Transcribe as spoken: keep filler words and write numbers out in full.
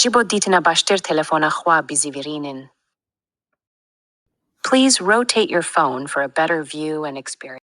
Ji bo dîtina baştir telefona xwe bizîvirînin. Please rotate your phone for a better view and experience.